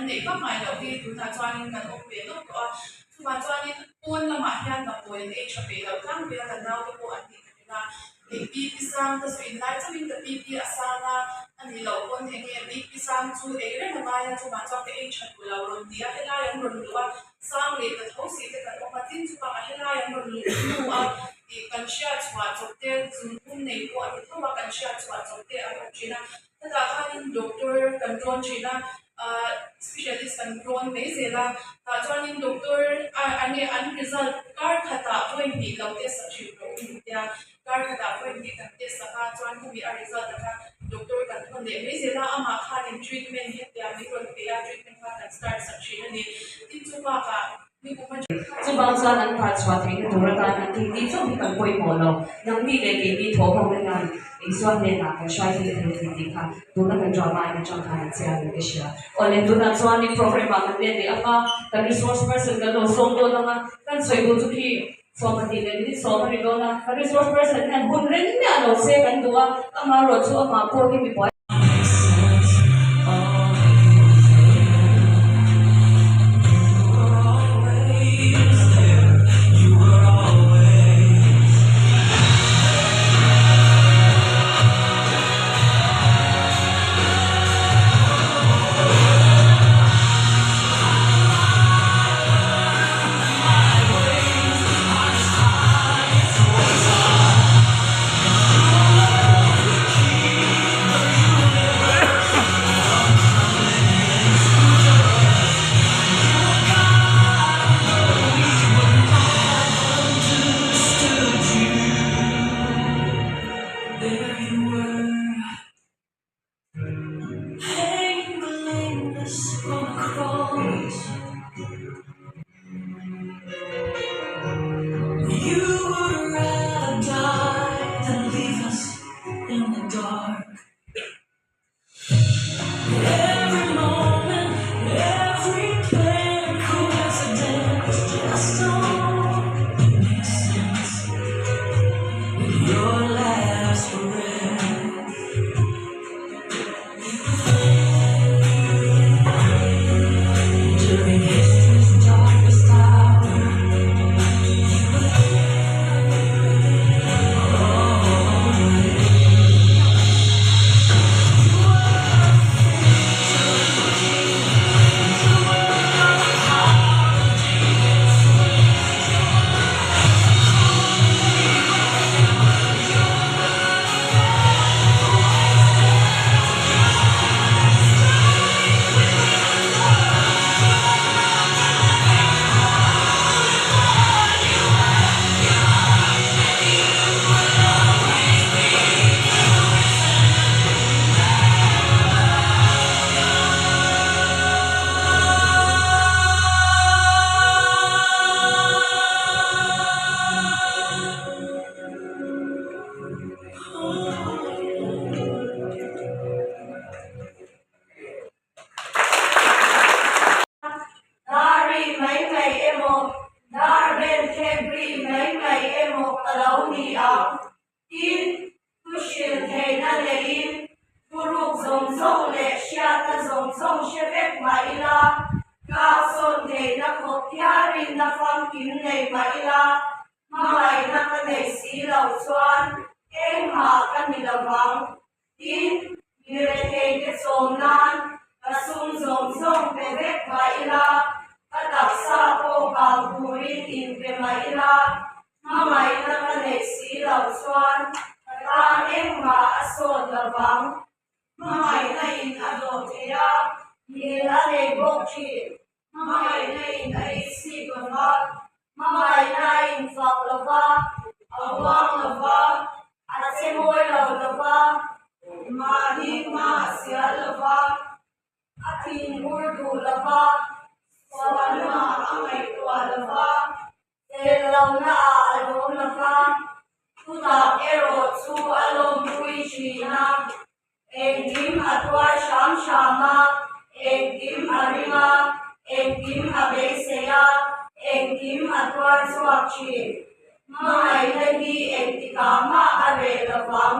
neih vak ngai loh hi tunah chuanin kan awm ve nawk tawh a, chuvang chuanin pawn lamah hian damdawi an ei tha peih loh tlangpui a, kan naute pawh an tih ka ring a, eng BP sang ka zu in lai chauhin ka BP a sang a, a nih loh pawn eng nge BP sang chu ei reng a ngai a, chuvang chuan ka ei tha duh lo rawn ti a, helai an rawn luh a, sang leh ta tho si te kan awm a, tin chuvangah helai an rawn luh hnu a tih kan hriat chhuah chawp te zunphum nei pawh a ni tho a, kan hriat chhuah chawp te an awm thin a, hetah khanin doctor kan rawn thin a, ahh specialist kan rawn mai zel a, tah chuanin doctor ah eng nge an result kar khatah vawi hnih lo test sak thin rawh u tia, kar khatah vawi hnih kan test sak a, chuan khami a result a kha doctor kan thawn leh mai zel a, amah khanin treatment hetia min rawn pe a, treatment kha kan start sak thin a ni, tin chu bakah ni kum atang. Chuvang chuan an kah chhuah theihna tur atan an thil tih chauh hi kan pawimawh lo. Nangni leh keini thawh ho na hian Isua hnenah kan hruai thil thei a ni tih kha tuna kan drama en atang khan an chiang in ka hria. Awle tunah chuanin programme ah kan let leh ang a, kan resource person kan lo sawm dawn ang a, kan sawi duh chu khi 12 leh minute 10 a ri dawn a, kan resource person hian hun reng miah lo se kan duh a, amaherawhchu amah pawh hi mibuai. Dar ri mai mai emaw, dar bel khep ri mai mai emaw ka lo ni ang. Tin, thu hrilh theihna neiin thuruk zawng zawng leh hriatna zawng zawng hre vek mah ila, ka sawn theihna khawp hiarinna famkim nei mah ila, hmangaihna ka nei si lo chuan engmah ka ni lo vang. Tin, mi retheite chawm nan ka sum zawng zawng pe vek mah ila, ka taksa pawh kang turin inpe mah ila, hmangaihna ka neih si lo chuan ka tan engmah a sawt lo vang. Hmangaihna in a dawh thei a, ngil a nei bawk thin. Hmangaihna in a isik lo va, hmangaihna a infak lo va, a uang lo va, a che mawi lo lo va, mahni hma a sial lo va, a thinur duh lo va, sualna a ngaihtuah lo va, Tel lohna ah a lawm lo va, thutak erawh chu a lawmpui thin a. Engkim a tuar hram hram a, engkim a ring a, engkim a beisei a, engkim a tuar chhuak thin. Hmangaihna hi engtikah mah a reh lo vang,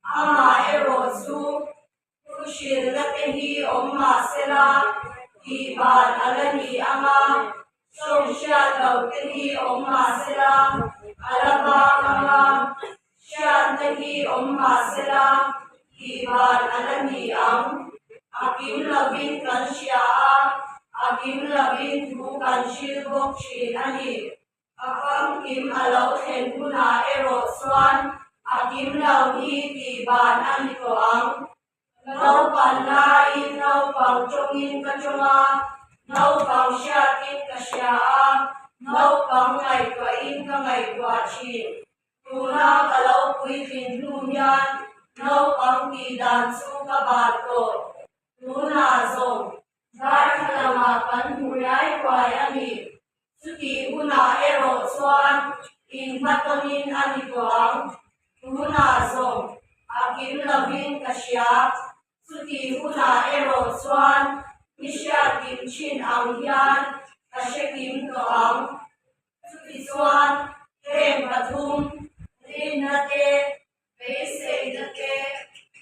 amah erawh chu Thu hrilhna te hi awm mah sela, Tihban a la ni ang a, tawng hriat loh te hi awm mah sela a la bang ang a, hriatna hi awm mah sela tihban a la ni ang. A kim lovin kan hria a, a kim lovin thu kan hril bawk thin a ni. A famkim a lo thlen hunah erawh chuan a kim lo hi tihban a ni tawh ang. Naupang laiin naupang tawngin ka tawng a, naupang hriatin ka hria a, naupang ngaihtuahin ka ngaihtuah thin. Tuna ka lo puitlin hnu hian naupang tih dan chu ka bat tawh. Tunah zawng darthlalangah kan hmu riai ruai a ni. Chutih hunah erawh chuan inhmatawnin a ni tawh ang. Tunah zawng a kim lovin ka hria. Chutih hunah erawh chuan mi hriatkim thin ang hian ka hre kim tawh ang. Chutichuan heng pathum rinna te, beiseina te,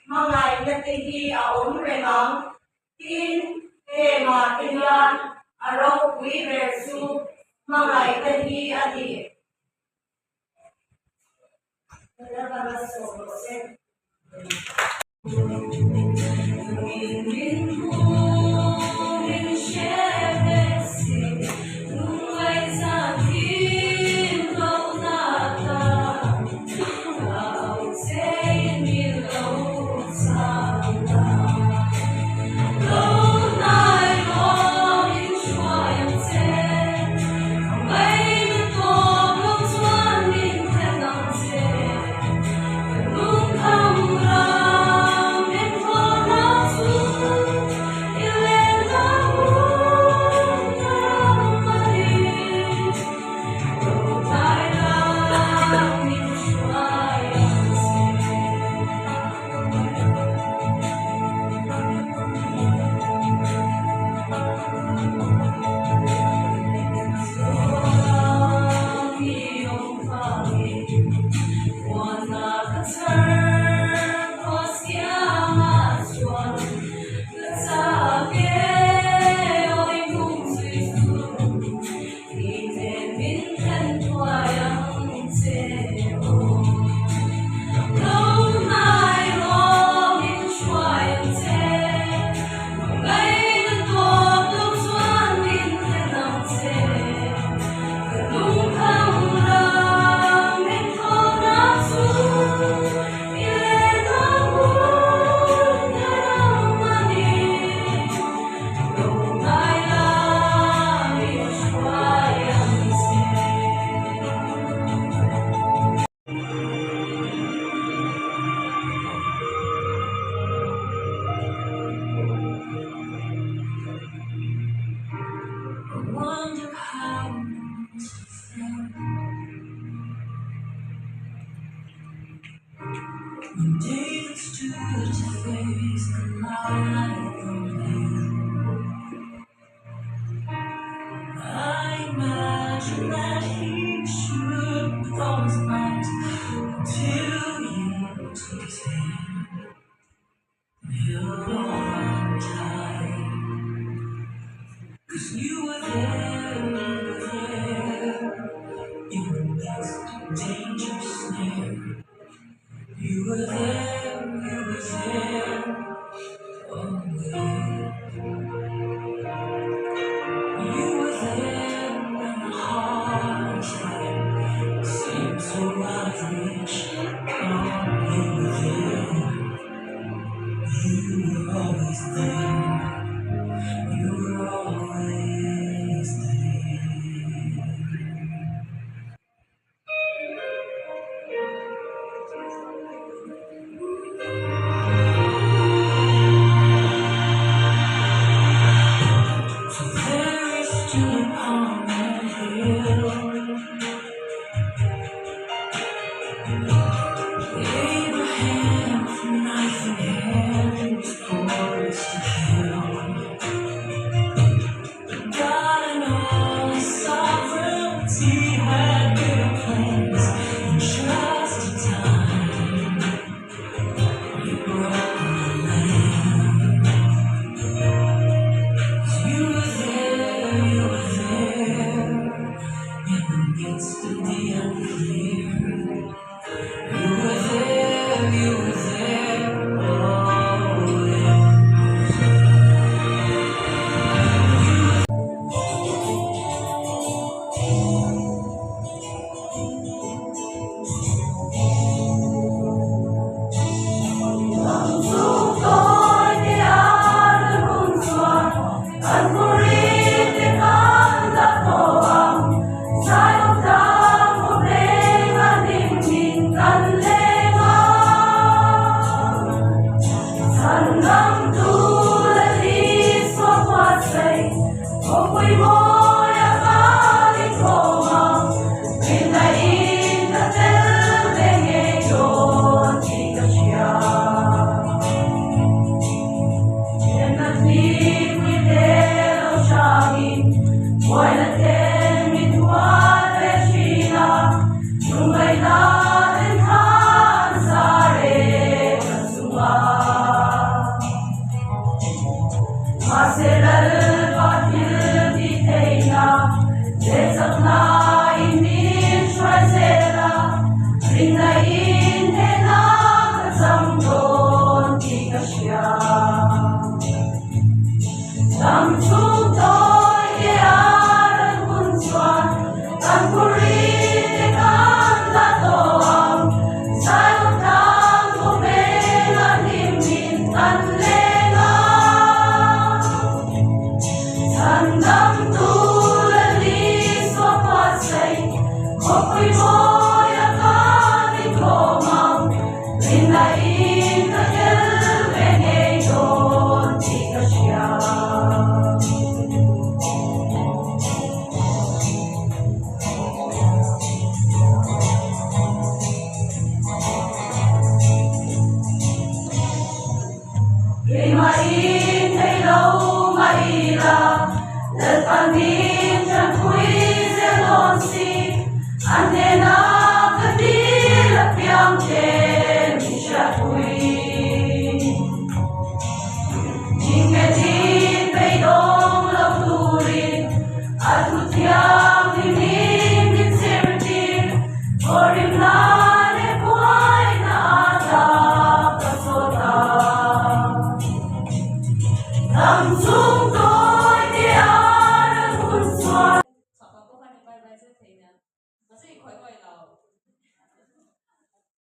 hmangaihna te hi a awm reng ang. Tin, hengah te hian a ropui ber chu hmangaihna hi a ni. You were there. You were always there. Khawpui mawia kan inkhawm ang, rinna in ka tel ve ngei dawn tih ka hria. Ṭhenna thlipui te lo hrangin, buaina ten min huat ve ṭhin a, lungngaihna ten khan sa reng an chung a. Mahse Lalpa thil tih theihna leh chakna in min hruai zel a, rinna in hnehna ka chang dawn tih ka hria. Dam chung tawi te a ran hun chuan kan phurrit te kan la tawh ang, Zion tlang thawveng a hlim in kan leng ang. Chhandam tu Lal Isua buatsaih, khawpui mawia kan inkhawm ang, rinna in ka tel ve ngei dawn tih ka hria. Keimah in.